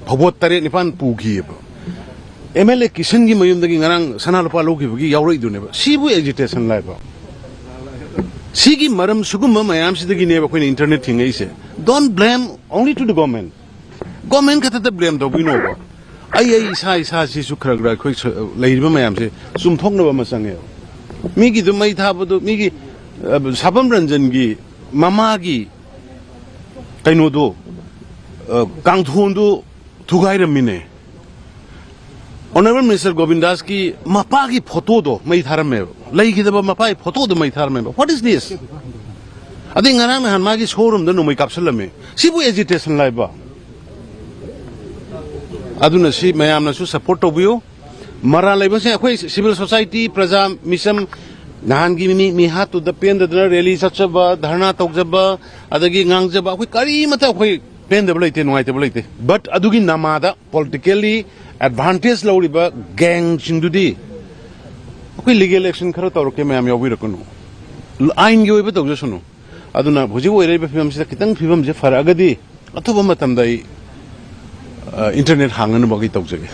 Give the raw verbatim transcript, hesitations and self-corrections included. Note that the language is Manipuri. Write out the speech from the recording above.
ꯐꯧꯕꯣꯠ ꯇꯔꯦꯠ ꯅꯤꯄꯥꯟ ꯄꯨꯈꯤꯑꯕ꯫ ꯑꯦꯝ ꯑꯦꯜ ꯑꯦ ꯀꯤꯁꯟꯒꯤ ꯃꯌꯨꯝꯗꯒꯤ ꯉꯔꯥꯡ ꯁꯅꯥ ꯂꯨꯄꯥ ꯂꯧꯈꯤꯕꯒꯤ ꯌꯥꯎꯔꯛꯏꯗꯨꯅꯦꯕ꯫ ꯁꯤꯕꯨ agitation ꯂꯥꯏꯕ? ꯁꯤꯒꯤ ꯃꯔꯝ, ꯁꯤꯒꯨꯝꯕ ꯃꯌꯥꯝꯁꯤꯗꯒꯤꯅꯦꯕ ꯑꯩꯈꯣꯏꯅ internet ꯊꯤꯡꯉꯛꯏꯁꯦ꯫ Don't blame only to the government. Government ꯈꯛꯇꯗ blame ꯇꯧꯕꯤꯅꯣꯕ꯫ ꯑꯩ, ꯑꯩ ꯏꯁꯥ, ꯏꯁꯥꯁꯤꯁꯨ ꯈꯔ ꯈꯔ ꯑꯩꯈꯣꯏ ꯁ-, ꯂꯩꯔꯤꯕ ꯃꯌꯥꯝꯁꯦ ꯆꯨꯝꯊꯣꯛꯅꯕ ꯑꯃ ꯆꯪꯉꯦꯕ꯫ ꯃꯤꯒꯤꯗꯨ ꯃꯩ ꯊꯥꯕꯗꯨ, ꯃꯤꯒꯤ, ꯑ, ꯁꯥꯄꯝ ꯔꯟꯖꯟꯒꯤ ꯃꯃꯥꯒꯤ ꯀꯩꯅꯣꯗꯣ, ꯑ, ꯀꯥꯡꯊꯣꯟꯗꯣ ꯊꯨꯒꯥꯏꯔꯝꯃꯤꯅꯦ꯫ Honourable Minister ꯒꯣꯕꯤꯟꯗꯥꯁꯀꯤ ꯃꯄꯥꯒꯤ ꯐꯣꯇꯣꯗꯣ ꯃꯩ ꯊꯥꯔꯝꯃꯦꯕ꯫ ꯂꯩꯈꯤꯗꯕ ꯃꯄꯥꯒꯤ ꯐꯣꯇꯣꯗꯣ ꯃꯩ ꯊꯥꯔꯝꯃꯦꯕ꯫ What is this? ꯑꯗꯩ ꯉꯔꯥꯡ ꯅꯍꯥꯟ ꯃꯥꯒꯤ showroomꯗ ꯅꯣꯡꯃꯩ ꯀꯥꯞꯁꯤꯜꯂꯝꯃꯦ꯫ ꯁꯤꯕꯨ agitation ꯂꯥꯏꯕ? ꯑꯗꯨꯅ ꯁꯤ ꯃꯌꯥꯝꯅꯁꯨ support ꯇꯧꯕꯤꯌꯨ꯫ ꯃꯔꯥꯜ ꯂꯩꯕꯁꯤꯡ ꯑꯩꯈꯣꯏ civil society, ꯄ꯭ꯔꯖꯥ ꯃꯤꯆꯝ, ꯅꯍꯥꯟꯒꯤ ꯃꯤ, ꯃꯤꯍꯥꯠꯇꯨꯗ ꯄꯦꯟꯗꯗꯅ rally ꯆꯠꯆꯕ, ꯙꯔꯅꯥ ꯇꯧꯖꯕ, ꯑꯗꯒꯤ ꯉꯥꯡꯖꯕ, ꯑꯩꯈꯣꯏ ꯀꯔꯤꯃꯠꯇ ꯑꯩꯈꯣꯏ ꯄꯦꯟꯗꯕ ꯂꯩꯇꯦ, ꯅꯨꯡꯉꯥꯏꯇꯕ ꯂꯩꯇꯦ꯫ But ꯑꯗꯨꯒꯤ ꯅꯃꯥꯗ politically advantage ꯂꯧꯔꯤꯕ gangꯁꯤꯡꯗꯨꯗꯤ ꯑꯩꯈꯣꯏ legal action ꯈꯔ ꯇꯧꯔꯛꯀꯦ, ꯃꯌꯥꯝ ꯌꯥꯎꯕꯤꯔꯛꯀꯅꯨ, ꯑꯥꯏꯟꯒꯤ ꯑꯣꯏꯕ ꯇꯧꯖꯁꯅꯨ꯫ ꯑꯗꯨꯅ ꯍꯧꯖꯤꯛ ꯑꯣꯏꯔꯛꯏꯕ ꯐꯤꯕꯝꯁꯤꯗ ꯈꯤꯇꯪ ꯐꯤꯕꯝꯁꯦ ꯐꯔꯛꯑꯒꯗꯤ ꯑꯊꯨꯕ ꯃꯇꯝꯗ ꯑꯩ, ꯑ, internet ꯍꯥꯡꯅꯅꯕꯒꯤ ꯇꯧꯖꯒꯦ꯫